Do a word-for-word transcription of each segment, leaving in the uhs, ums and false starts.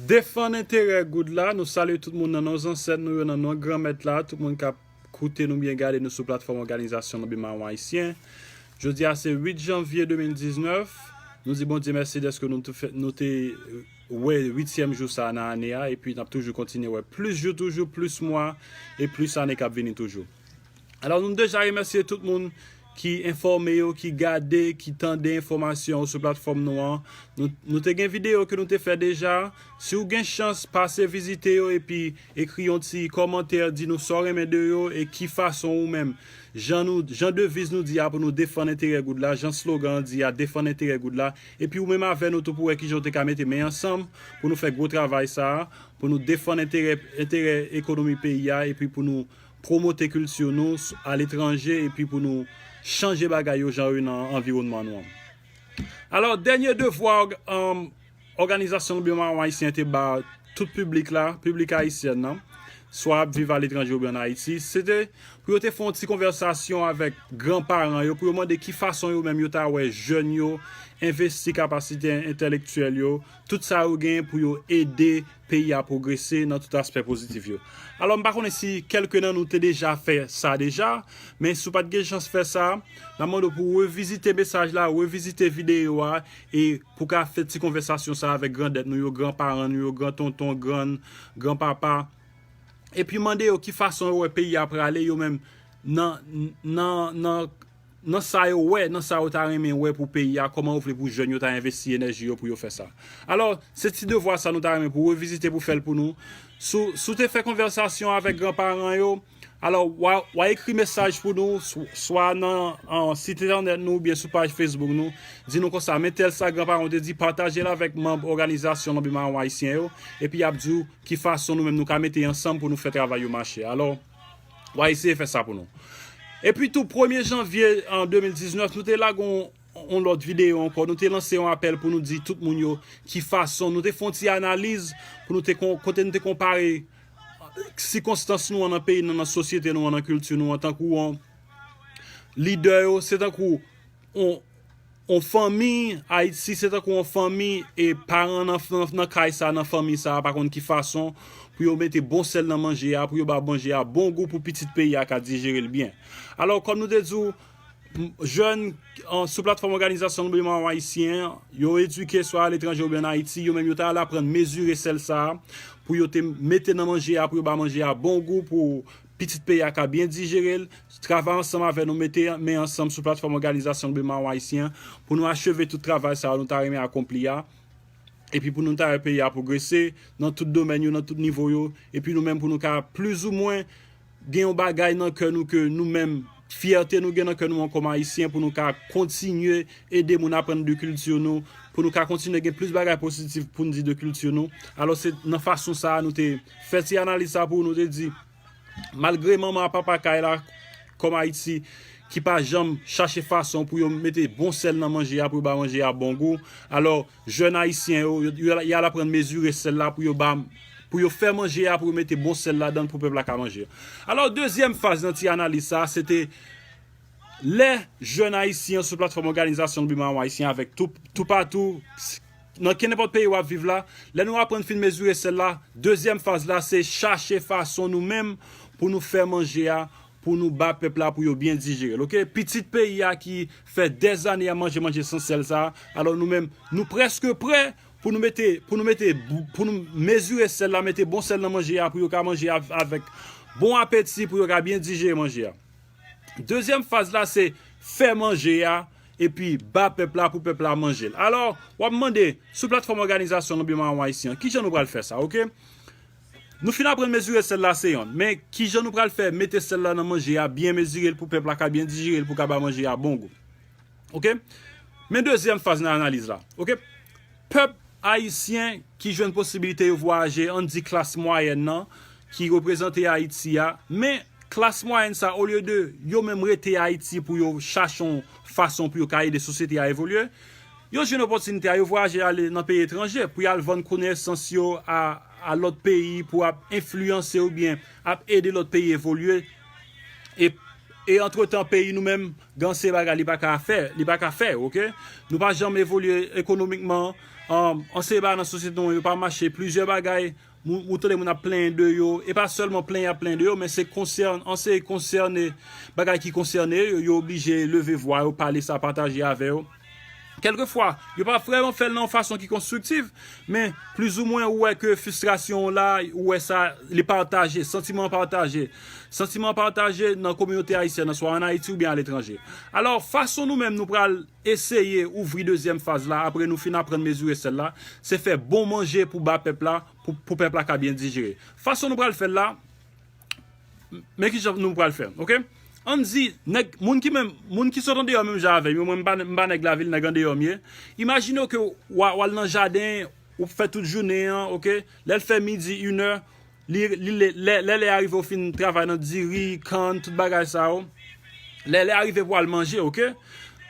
Defann enterè goud la, nou salye tout moun nan non zansèt nou yo, nan non Granmèt la, tout moun k ap koute nou byen, gade nou sou platfòm Òganizasyon Lobby Mawon Ayisyen. Jodi a se uit janvye de mil diznèf. Nou di Bondye mèsi dèske nou te fè, nou te wè uityèm jou sa a nan ane a, epi n ap toujou kontinye wè plis jou toujou, plis mwa, e plis ane k ap vini toujou. Alò, nou deja remèsye tout moun ki enfòme yo, ki gade, ki tande enfòmasyon yo sou platfòm nou an. Nou, nou te gen videyo ke nou te fè deja. Si w gen chans, pase vizite yo epi ekri yon ti kòmantè, di nou sa w renmen de yo e ki fason ou menm, jan nou, jan deviz nou di a pou nou defann enterè goud la, jan slogan an di a, defann enterè goud la. Epi ou menm avè nou tou pou wè kijan w te ka mete men ansanm pou nou fè gwo travay sa a, pou nou defann enterè, enterè ekonomi peyi a, epi pou nou pwomote kilti nou s-, aletranje, epi pou nou chanje bagay yo jan yo ye nan anviwònman nou an. Alò, dènye devwa òg-, um, Òganizasyon Lobby Mawon Ayisyen te ba tout piblik la, piblik ayisyen nan, swa ap viv aletranje oubyen ann Ayiti, se te pou yo te fè yon ti konvèsasyon avèk granparan yo, pou yo mande ki fason yo menm yo ta wè jèn yo envesti kapasite entèlektyèl yo, tout sa yo genyen pou yo ede peyi a pwogrese nan tout aspè pozitif yo. Alò, m pa konnen si kèlke nan nou te deja fè sa deja, men si w pa t gen chans fè sa, n ap mande w pou w revizite mesaj la, revizite videyo a, e pou w ka fè ti konvèsasyon sa a avèk grandèt nou yo, granparan nou yo, grantonton, grann, granpapa. Epi mande yo ki fason yo wè peyi a prale, yo menm, nan, nan, nan, nan sa yo wè, nan sa yo ta renmen wè pou peyi a, kòman yo vle pou jèn yo ta envesti enèji yo pou yo fè sa. Alò, se ti devwa sa nou ta renmen pou revizite, pou fè l pou nou. Si w, si w te fè konvèsasyon avèk granparan yo, alò, w a, w a ekri mesaj pou nou, sw-, swa nan, an, sit entènèt nou oubyen sou paj Facebook nou. Di nou konsa, men tèl sa granparan w te di, pataje l avèk manm òganizasyon Lobby Mawon Ayisyen yo, epi y ap di w ki fason nou menm nou ka mete ansanm pou nou fè travay yo mache. Alò, w a eseye fè sa pou nou. Epi tou, premye janvye an de mil diznèf, nou te lage yon, yon lòt videyo ankò. Nou te lanse yon apèl pou nou di tout moun yo ki fason. Nou te fè yon ti analiz pou nou te kon-, kote nou te konpare sikonstans nou an nan peyi nou an, nan sosyete nou an, nan kilti nou an, tankou yon lidè yo, se tankou yon, yon fanmi, Ayiti se tankou yon fanmi, e paran nan, nan, nan kay sa, nan fanmi sa, pa konn ki fason pou yo mete bon sèl nan manje a, pou yo ba manje a bon gou pou pitit peyi a ka dijere l byen. Alò, kòm nou te di w, m-, jèn, an, sou platfòm Òganizasyon Lobby Mawon Ayisyen, yo edike swa aletranje oubyen ann Ayiti, yo menm yo ta al aprann mezire sèl sa a, pou yo te mete nan manje a, pou yo ba manje a bon gou, pou pitit peyi a ka byen dijere l, travay ansanm avè nou, mete men ansanm sou platfòm Òganizasyon Lobby Mawon Ayisyen an, pou nou acheve tout travay sa a nou ta renmen akonpli a, epi pou nou ta wè peyi a pwogrese nan tout domèn yo, nan tout nivo yo, epi nou menm pou nou ka plizoumwen gen yon bagay nan kè nou ke nou menm, fyète nou gen nan kè nou an kòm Ayisyen, pou nou ka kontinye ede moun aprann de kilti nou, pou nou ka kontinye gen plis bagay pozitif pou n di de kilti nou. Alò, se nan fason sa a nou te fè ti analiz sa pou nou te di, malgre manman a papa kay la, kòm Ayiti, ki pa janm chache fason pou yo mete bon sèl nan manje a, pou yo ba manje a bon gou. Alò, jèn ayisyen yo, yo, yo, y al aprann mezire sèl la pou yo ba, pou yo fè manje a, pou yo mete bon sèl ladan l pou pèp la ka manje. Alò, dezyèm faz nan ti analiz sa a, se te lè jèn ayisyen sou platfòm Òganizasyon Lobby Mawon Ayisyen avèk tou, toupatou, nan kenenpòt peyi w ap viv la, lè nou aprann fin mezire sèl la, dezyèm faz la, se chache fason nou menm pou nou fè manje a, pou nou ba pèp la, pou yo byen dijere l, oke? Pitit peyi a ki fè dèzane y ap manje manje san sèl sa a, alò nou menm, nou prèske prè pou nou mete, pou nou mete, pou nou mezire sèl la, mete bon sèl nan manje a, pou yo ka manje av-, avèk bon apeti, pou yo ka byen dijere manje a. Dezyèm faz la, se fè manje a, epi ba pèp la pou pèp la manje l. Alò, w ap mande, sou platfòm Òganizasyon Lobby Mawon Ayisyen an, kijan nou pral fè sa, oke? Nou fin aprann mezire sèl la, se yonn. Men, kijan nou pral fè mete sèl la nan manje a, byen mezire l pou pèp la ka byen dijere l, pou ka ba manje a bon gou? Oke? Men dezyèm faz nan analiz la. Oke? Pèp ayisyen ki jwenn posibilite yo vwayaje, ann di klas mwayèn nan, ki reprezante Ayiti a, men klas mwayèn sa, olye de yo menm rete Ayiti pou yo chache yon fason pou yo ka ede sosyete a evolye, yo jwenn opòtinite a, yo vwayaje ale nan peyi etranje pou y al vann konesans yo a, a lòt peyi, pou ap enfliyanse oubyen ap ede lòt peyi evolye. E, e antretan, peyi nou menm, gen se bagay li pa ka fè, li pa ka fè, oke? Nou pa janm evolye ekonomikman, um, an seri bagay nan sosyete nou an, yo pa mache, plizyè bagay, moun, ou tande moun ap plenyen de yo, e pa sèlman plenyen ap plenyen de yo, men se konsèn, an seri konsène, bagay ki konsène yo, yo oblije leve vwa yo, pale sa, pataje avè yo. Kèlkefwa, yo pa vrèman fè l nan yon fason ki konstriktif, men plizoumwen ou wè ke fristrasyon w la, ou wè sa, li pataje, santiman pataje. Santiman pataje nan kominote ayisyèn nan, swa ann Ayiti oubyen aletranje. Alò, fason nou menm nou pral eseye ouvri dezyèm faz la, apre nou fin aprann mezire sèl la, se fè bon manje pou ba pèp la, pou, pou pèp la ka byen dijere. Fason nou pral fè l la, men ki jan nou pral fè, oke? Ann di, nèg, moun ki menm, moun ki sot andeyò menm jan avè m, yo, mwen, m pa, m pa nèg lavil, nèg andeyò m ye. Imajine w ke w, w al nan jaden, ou fè tout jounen an, oke? Lè l fè midi, inè, li, li, lè, lè, lè, lè a rive, w fin travay nan diri, kann, tout bagay sa yo. Lè, lè a rive pou w al manje, oke?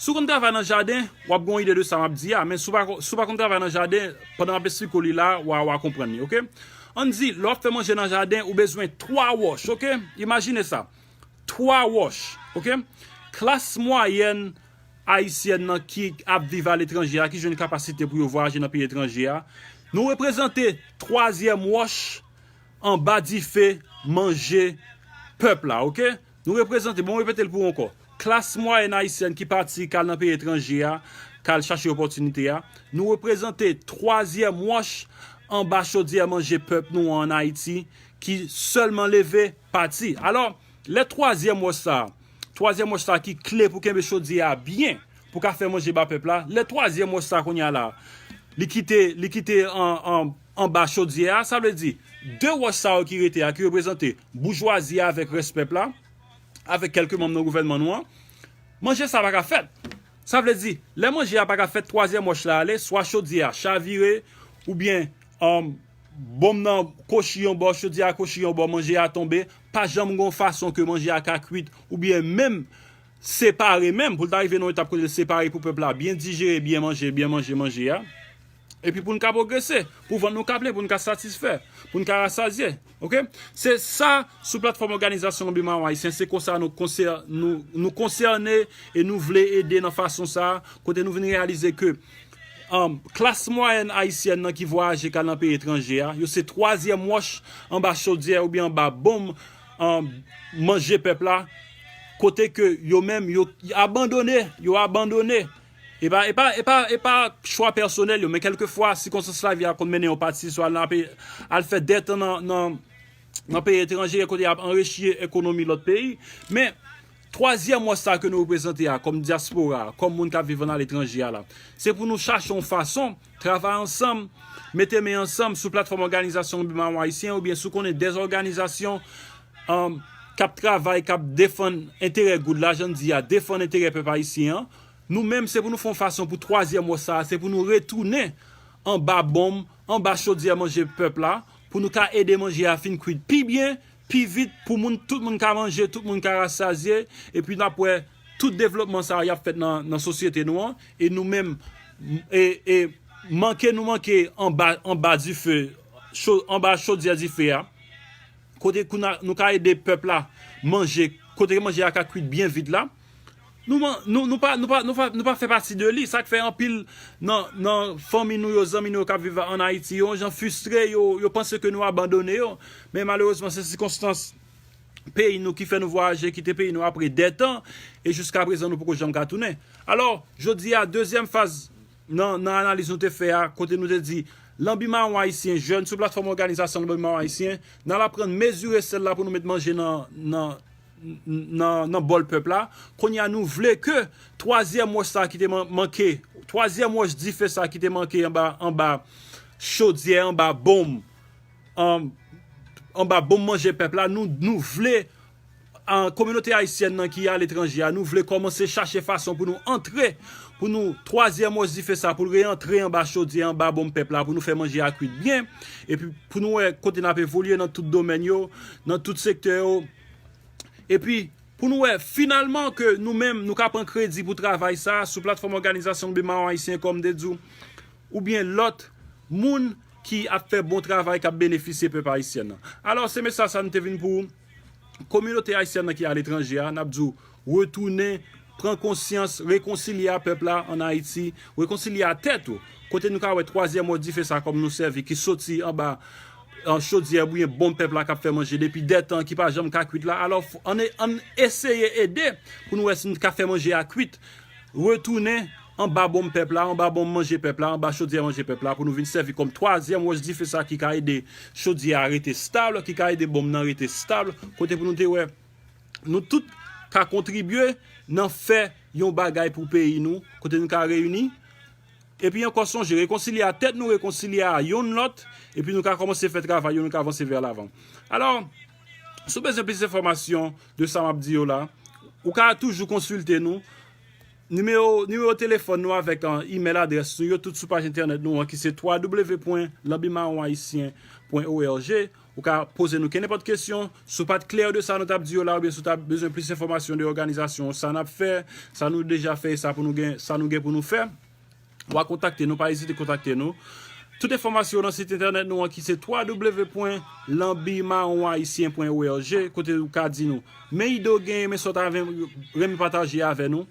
Si w konn travay nan jaden, w ap gen yon ide de sa m ap di a, men si w pa, si w pa konn travay nan jaden, pandan m ap esplike w li la, w a, w a konprann li, oke? Ann di, lè w ap fè manje nan jaden, ou bezwen twa wòch, oke? Imajine sa. Twa wòch, oke? Klas mwayèn ayisyèn nan ki ap viv aletranje a, ki jwenn kapasite pou yo vwayaje nan peyi etranje a, nou reprezante twazyèm wòch anba dife manje pèp la, oke? Nou reprezante, bon, m repete l pou ou ankò. Klas mwayèn ayisyèn ki pati, k al nan peyi etranje a, k al chache opòtinite a, nou reprezante twazyèm wòch anba chodyè manje pèp nou an ann Ayiti, ki sèlman leve, pati. Alò, lè twazyèm wòch sa a, twazyèm wòch sa a ki kle pou kenbe chodyè a byen, pou ka fè manje ba pèp la, lè twazyèm wòch sa a kounye a la, li kite, li kite an, an, anba chodyè a, sa vle di, de wòch sa yo ki rete a, ki reprezante boujwazi a avèk rès pèp la, avèk kèlke manm nan gouvènman nou an, manje sa pa ka fèt. Sa vle di, lè manje a pa ka fèt, twazyèm wòch la ale, swa chodyè a chavire, oubyen, um, bonm nan kochi yon bò, chodyè a kochi yon bò, manje a tonbe, pa janm gon fason ke manje a ka kwit, oubyen menm separe menm, pou l ta rive nan yon etap kote l separe pou pèp la byen dijere, byen manje, byen manje manje a. Epi pou n ka pwogrese, pou vant nou ka plen, pou n ka satisfè, pou n ka rasazye. Oke? Se sa, sou platfòm Òganizasyon Lanbi Mawon Ayisyen, se konsa nou konsè-, nou, nou konsène e nou vle ede nan fason sa a, kote nou vin reyalize ke, um, klas mwayèn ayisyèn nan ki vwayaje k al nan peyi etranje a, yo se twazyèm wòch anba chodyè oubyen anba bonm, um, manje pèp la, kote ke yo menm, yo abandone, yo abandone. E pa, e pa, e pa, e pa chwa pèsonèl yo, men kèlkefwa, sikonstans lavi a konn mennen yon pati, swa al nan pe-, al fè dèt nan, nan, nan peyi etranje, kote y ap anrichi ekonomi lòt peyi. Men, twazyèm wòch sa ke nou reprezante a, kòm dyaspora, kòm moun k ap viv ann aletranje a la, se pou nou chache yon fason, travay ansanm, mete men ansanm sou platfòm Òganizasyon Lanbi Mawon Ayisyen, oubyen si w konnen dèzòganizasyon, um, k ap travay, k ap defann enterè goud la, jan n di a, defann enterè pèp ayisyen an, nou menm, se pou nou fè yon fason pou twazyèm wòch sa a, se pou nou retounen anba bonm, anba chodyè manje pèp la, pou nou ka ede manje a fin kwit pi byen, pi vit, pou moun, tout moun ka manje, tout moun ka rasazye, epi n ap wè tout devlopman sa a y ap fèt nan, nan sosyete nou an, e nou menm, e, e manke nou manke anba, anba dife, cho-, anba chodyè dife a, kote kou na-, nou ka ede pèp la manje, kote manje a ka kwit byen vit la, nou, man-, nou, nou pa, nou pa, nou pa, nou pa fè pati de li. Sa k fè anpil nan, nan fanmi nou yo, zanmi nou yo k ap viv ann Ayiti, yo yon jan fristre, yo, yo panse ke nou abandone yo. Men malerezman, se sikonstans peyi nou ki fè nou vwayaje, kite peyi nou apre dè tan, e jiska prezan nou poko janm ka tounen. Alò, jodi a, dezyèm faz nan, nan analiz nou te fè a, kote nou te di, Lanbi Mawon Ayisyen, jèn sou platfòm Òganizasyon Lanbi Mawon Ayisyen, n al aprann mezire sèl la pou nou met manje nan, nan, nan, nan bòl pèp la. Kounye a, nou vle ke twazyèm wòch sa ki te man-, manke, twazyèm wòch dife sa ki te manke anba, anba chodyè, anba bonm, an-, anba bonm manje pèp la, nou, nou vle, an, kominote ayisyèn nan ki aletranje a, nou vle kòmanse chache fason pou nou antre, pou nou twazyèm wòch dife sa, pou l reantre anba chodyè, anba bonm pèp la, pou nou fè manje a kwit byen, epi pou nou wè kote n ap evolye nan tout domèn yo, nan tout sektè yo, epi pou nou wè finalman ke nou menm, nou ka pran kredi pou travay sa a sou platfòm Òganizasyon Lanbi Mawon Ayisyen, kòm m te di w, oubyen lòt moun ki ap fè bon travay, k ap benefisye pèp ayisyen nan. Alò, se mesaj sa nou te vin pou kominote ayisyèn nan ki aletranje a, n ap di w, retounen, pran konsyans, rekonsilye a pèp la ann Ayiti, rekonsilye a tèt ou. kote nou ka wè twazyèm wòch dife sa kòm nou sèvi, ki soti anba an chodyè oubyen bonm pèp la k ap fè manje depi dètan, ki pa janm ka kwit la. Alò, ann eseye ede pou nou wè si nou ka fè manje a kwit, retounen anba bonm pèp la, anba bonm manje pèp la, anba chodyè manje pèp la, pou nou vin sèvi kòm twazyèm wòch dife sa ki ka ede chodyè a rete stab, ki ka ede bonm nan rete stab, kote pou nou te wè nou tout ka kontribye nan fè yon bagay pou peyi nou, kote nou ka reyini. Epi ankò, sonje, rekonsilye a tèt nou, rekonsilye a yonn lòt, epi nou ka kòmanse fè travay yo, nou ka avanse vè lavan. Alò, si w bezwen plis enfòmasyon de sa m ap di yo la, ou ka toujou konsilte nou. Nimewo, nimewo telefòn nou avèk imèl adrès nou yo, tout sou paj entènèt nou an, ki se w w w pwen lanbi mawon ayisyen pwen org. Ou ka poze nou kenenpòt kesyon. Si w pa t klè de sa nou t ap di yo la, oubyen si w ta bezwen plis enfòmasyon de òganizasyon, sa n ap fè, sa nou deja fè, e sa pou nou gen, sa nou gen pou nou fè, w a kontakte nou, pa ezite kontakte nou. Tout enfòmasyon nan sit entènèt nou an, ki se w w w pwen lanbi mawon ayisyen pwen org, kote ou ka di nou men ide w genyen, men sa w ta renmen pataje avè nou.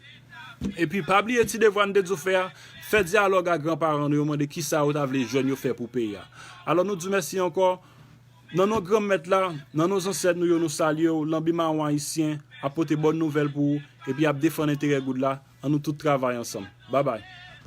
Epi pa bliye ti devwa n te di w fè a, fè dyalòg ak granparan nou yo, mande kisa yo ta vle jèn yo fè pou peyi a. Alò, nou di w mèsi ankò. Nan non Granmèt la, nan non zansèt nou yo, nou salye w. Lanbi mawon ayisyen ap pote bòn nouvèl pou ou, epi ap defann enterè goud la. Ann nou tout travay ansanm. Babay.